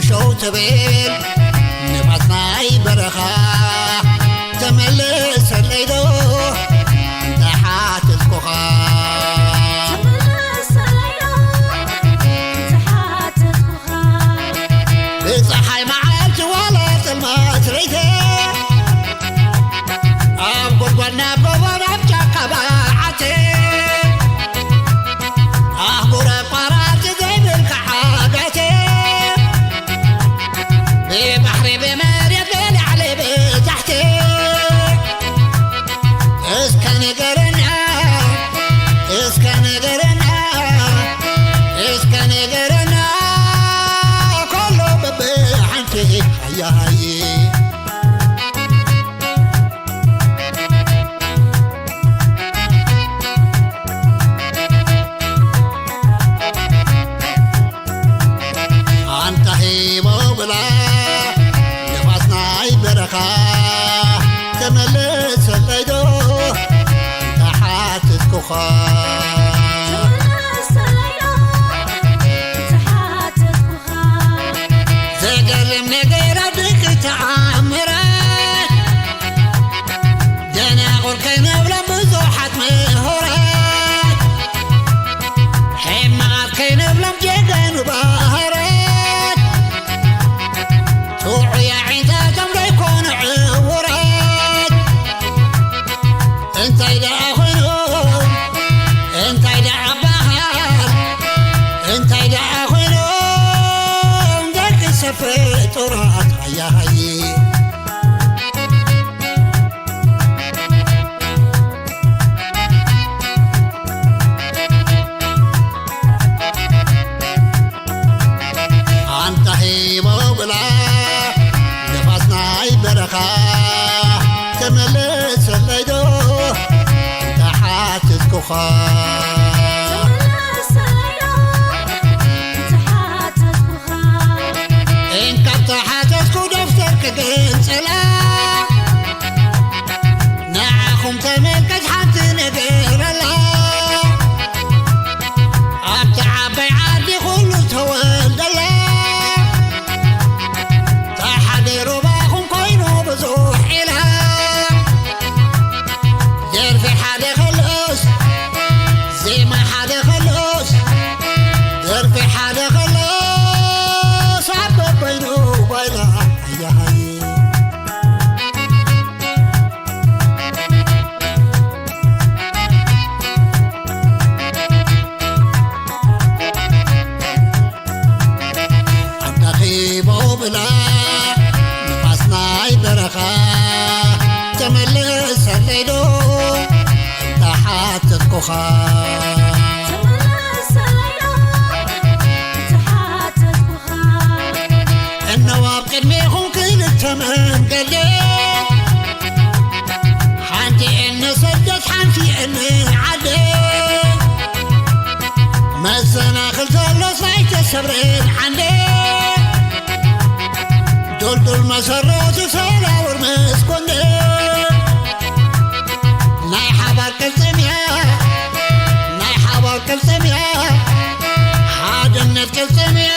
ሸው ትብል ንፋስ ናይ በረኻ፣ ተመልሰለይ ዶ እንተሓተትኩኻ? ብጸሓይ መዓልቲ ዋላ ጸልማት ለይቲ፣ ኣብ ጎድጓድ ናብ ጎቦ ናብ ጫካ በዓቲ፣ ኣህጉር ኣቋራጺ ዘይብልካ ዓጋቲ፣ ብባሕሪ ብመሬት ብላዕሊ ብታሕቲ። እስከ ንገረና፣ እስከ ንገረና፣ እስከ ንገረና፣ ኩሉ በብሓንቲ ሃየ ሃየ። ኣንታ ሂቦ ብላ ንፋስ ናይ በረኻ፣ ተመልሰለይ ዶ እንተሓተትኩኻ? ዘገርም ነገር ኣብ ደቂ ተኣምራት፣ ደናቑር ከይንብሎም ብዙሓት ምሁራት፣ ሕማቓት ከይንብሎም ጀጋኑ ባህራት፣ ጥዑይ ኣዒንታቶም ዘይኮኑ ዕውራት። እንታይ ደኣ ኮይኖም፣ እንታይ ደኣ በሃል፣ እንታይ ደኣ ኮይኖም ደቂ ሰብ ፍጡራት ሃየ ሃየ። ኣንታ ሂቦ ብላ ንፋስ ናይ በረኻ፣ ተመልሰለይ ዶ እንተሓተትኩኻ? እንካ ተሓተትኩ ደፍተር ክግንጽላ፣ ንዓኹም ተመልከት ሓንቲ ነገር ኣላ። ኣብቲ ዓባይ ዓዲ ኩሉ ተወልደላ፣ እታ ሓደ ሩባኹም ኮይኑ ብዙሕ ኢላ። ደርፊ ሓደ ከልኦስ፣ ዜማ ሓደ ከልኦስ፣ ደርፊ ሓደ ከልኦስ፣ ኣብ በበይኑ ባይላ ሃየ ሃየ። ኣዳኺቦ ብላ ንፋስ ናይ በረኻ፣ ተመልሰለይ ዶ እንተሓተትኩኻ? እነሆ ኣብ ቅድሜኹም ክልተ መንገዲ፣ ሓንቲ ንስደት ሓንቲ ንዓዲ። መሰናኽል ዘሎስ ኣይተሰብረን ዓንዲ፣ ዱልዱል መሰረቱ ሰራውር ምስ ጎንዲ። ናይ ሓባር ቅልጽምያ፣ ናይ ሓባር ቅልጽምያ፣ ሓድነት ቅልጽምያ፣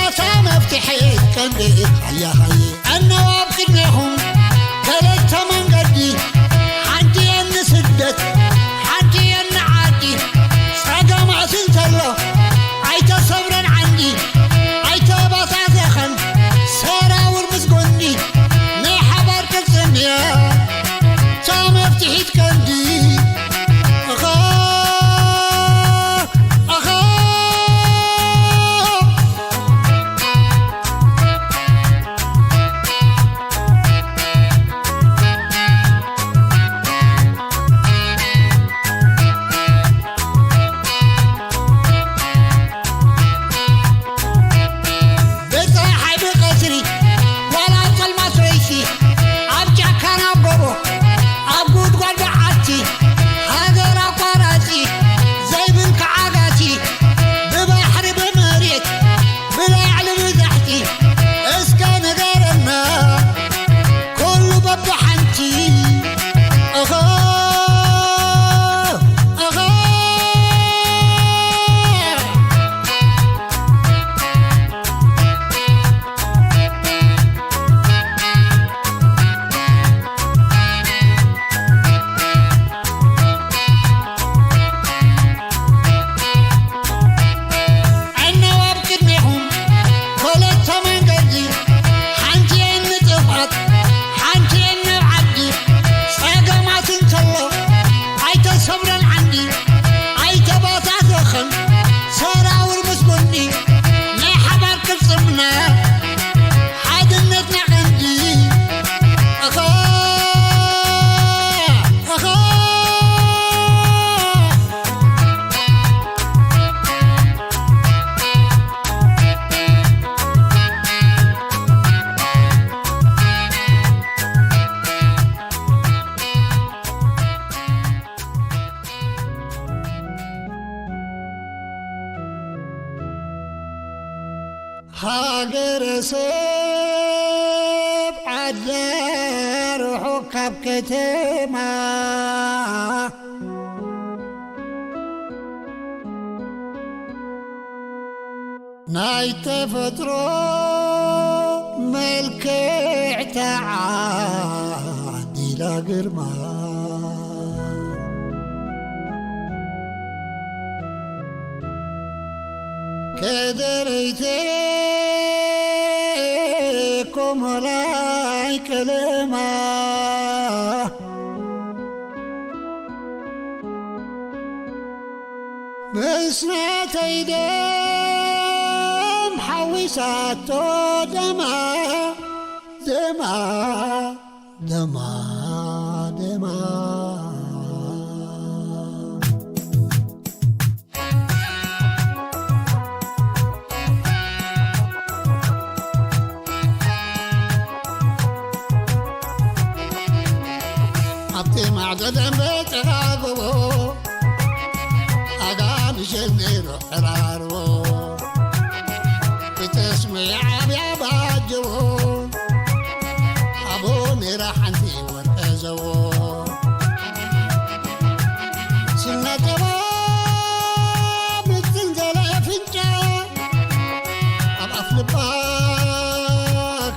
እታ መፍትሒት ቀንዲ። ሃየ ሃየ። እነሆ ኣብ ቅድሜኹም ክልተ መንገዲ፣ ሓንቲ ንስደት፣ ሓንቲ ንዓዲ። ጸገማት እንተሎ ኣይተሰብረን ዓንዲ፣ ኣይተባዛዘኸን ሰራውር ምስ ጎንዲ። ናይ ሓባር ቅልጽምያ፣ እታ መፍትሒት ቀንዲ። ኣኻ፣ ኣኻ። ሃገረሰብ ዓዳ ርሑቕ ካብ ከተማ፣ ናይ ተፈጥሮ መልክዕ ተዓዲላ ግርማ። ከደረይተ ኮሞላይ ቀለማ፣ ምስ ናተይ ደም ሓዊሳቶ ደማ፣ ደማ፣ ደማ፣ ደማ። ኣብቲ ማዕዶ ደንበ ጭቓ ጎቦ፣ ኣጋ ምሸት ነይሩ ዕራርቦ። ብተስመ ዓብያ ባጀዎ፣ ኣቦ ነይራ ሓንቲ ወርቀ ዘዎ። ስናጠባ ምጥንዘለ ኣፍንጫ፣ ኣብ ኣፍ ልባ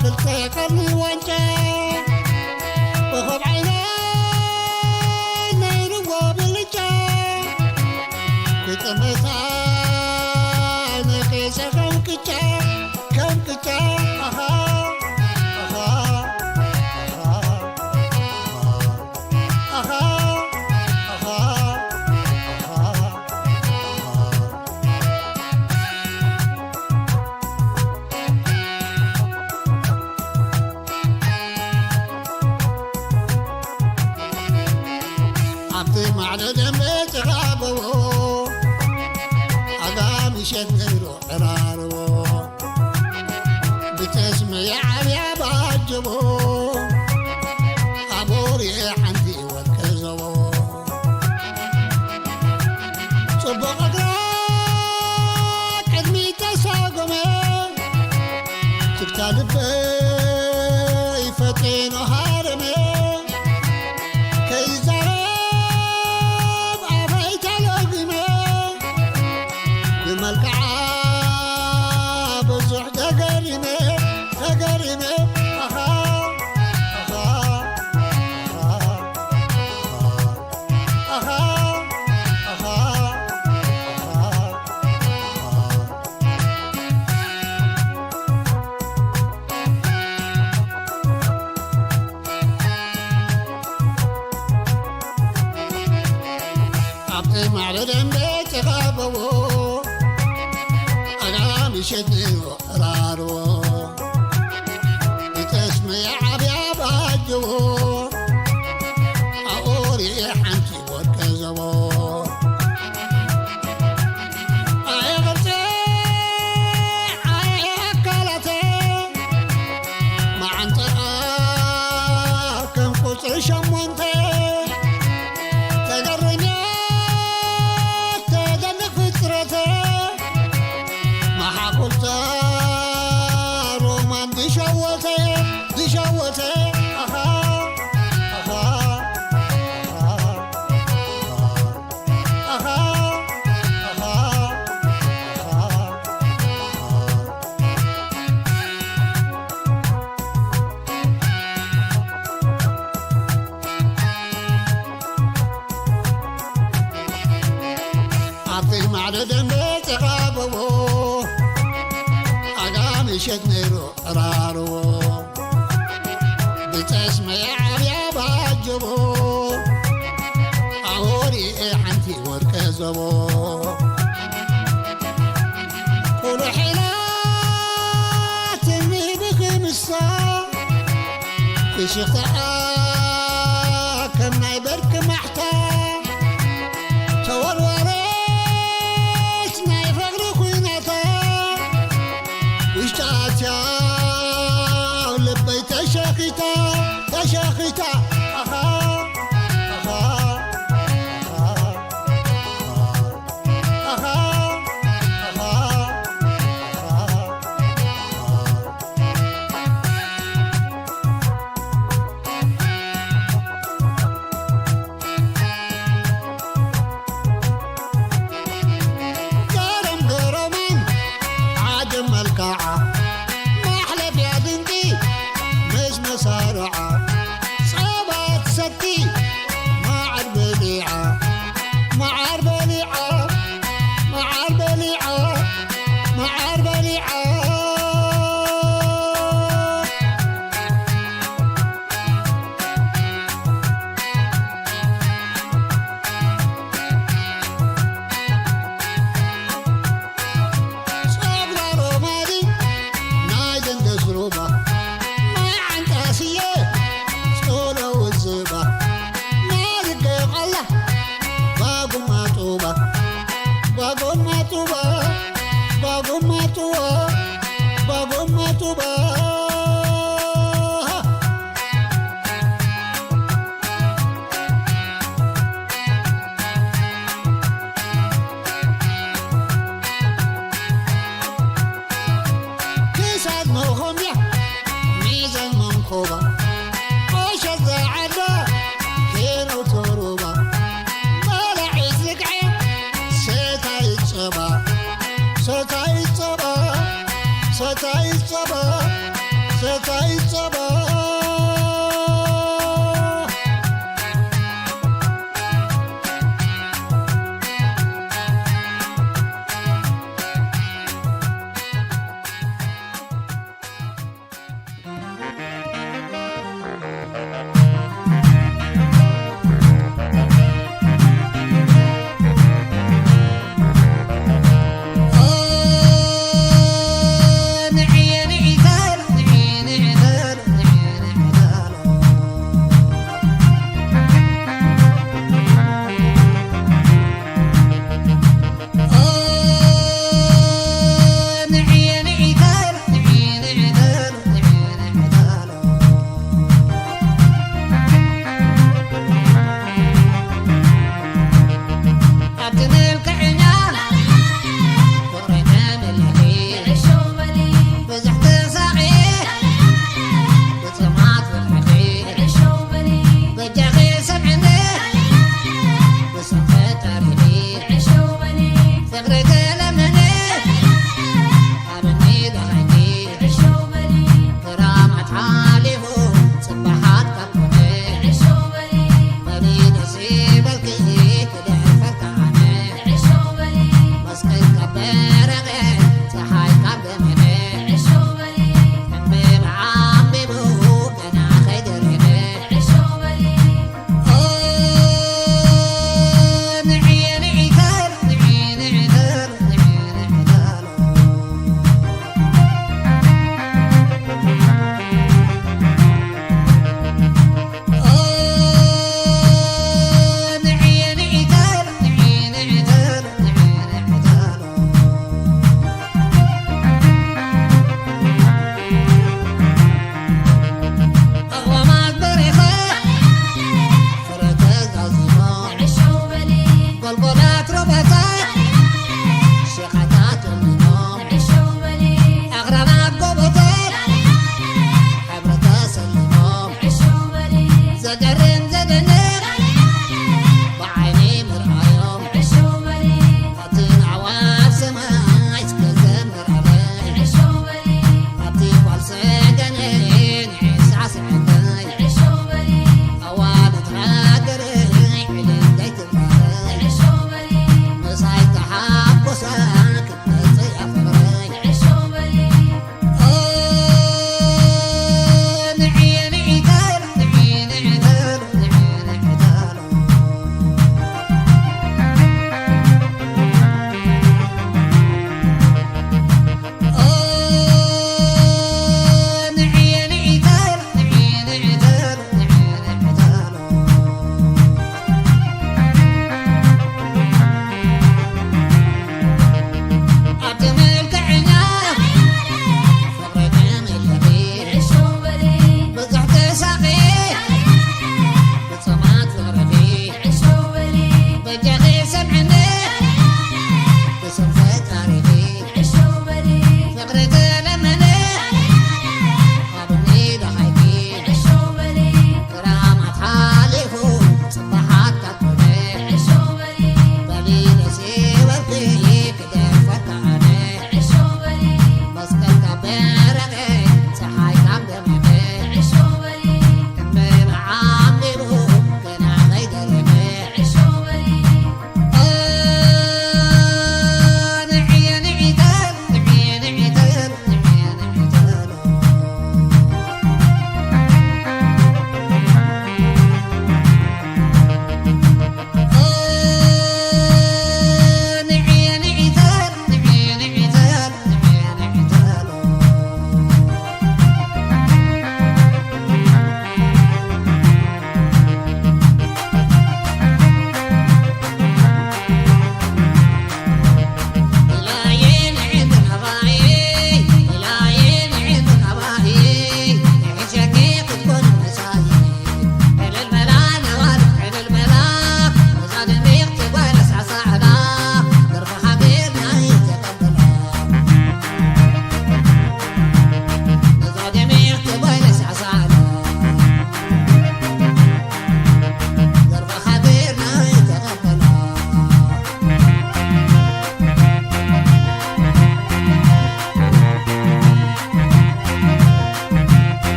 ክልተ ቀርኒ ዋንጫ፣ ኮኾብ ዓይና ነይርዎ ብልጫ፣ ክጥመታ ነቂጸ ከም ቅጫ፣ ከም ቅጫ፣ ኣኻ፣ ኣኻ፣ ኣኻ፣ ኣኻ፣ ኣኻ፣ ኣኻ፣ ኣኻ። ኣብቲ ማዕዶ ደንበ ጭቓ ጎቦ፣ ኣጋ ምሸት ነይሩ ዕራርቦ። ብተስመ ዓብያ ባጀቦ፣ ኣቦ ርኤ ሓንቲ ወርቀ ዘቦ። ጽቡቕ እግራ ቅድሚት ተሳጎመ፣ ትግታ ልበይ ፈጢኑ ሃረመ። ከይዛረብ ኣፈይ ተለጒመ፣ ብመልክዓ ብዙሕ ተገሪመ፣ ተገሪመ። ኣኻ፣ ኣኻ፣ ኣኻ፣ ኣኻ፣ ኣኻ፣ ኣኻ፣ ኣኻ። ኣብቲ ማዕዶ ደንበ ጭቓ ጎቦ፣ ኣጋ ምሸት ነይሩ ዕራርቦ። ብተስመ ዓብያ ባጀቦ፣ ኣብኡ ርኤ ሓንቲ ወርቀ ዘቦ። ኣየ ቅርጺ፣ ኣየ ኣካላተ፣ መዓንጥኣ ከም ቁጽሪ ሸሞንተ። ተገሪመ ተደንቕ ፍጥረተ፣ መሓኩልታ ሮማን ዝሸወተ፣ ዝሸወተ። ኣኻ፣ ኣኻ፣ ኣኻ፣ ኣኻ። ኣኻ፣ ኣኻ፣ ኣኻ፣ ኣኻ። ኣብቲ ማዕዶ ደንበ ጭቓ ጎቦ፣ ኣጋ ምሸት ነይሩ ዕራርቦ። ብጠስመ ዓብያ ባጀቦ፣ ኣወሪኤ ሓንቲ ወርቀ ዘቦ። ቁልሕ ኢላ ትንብኺ ምሳ፣ ፍሽኽታኣ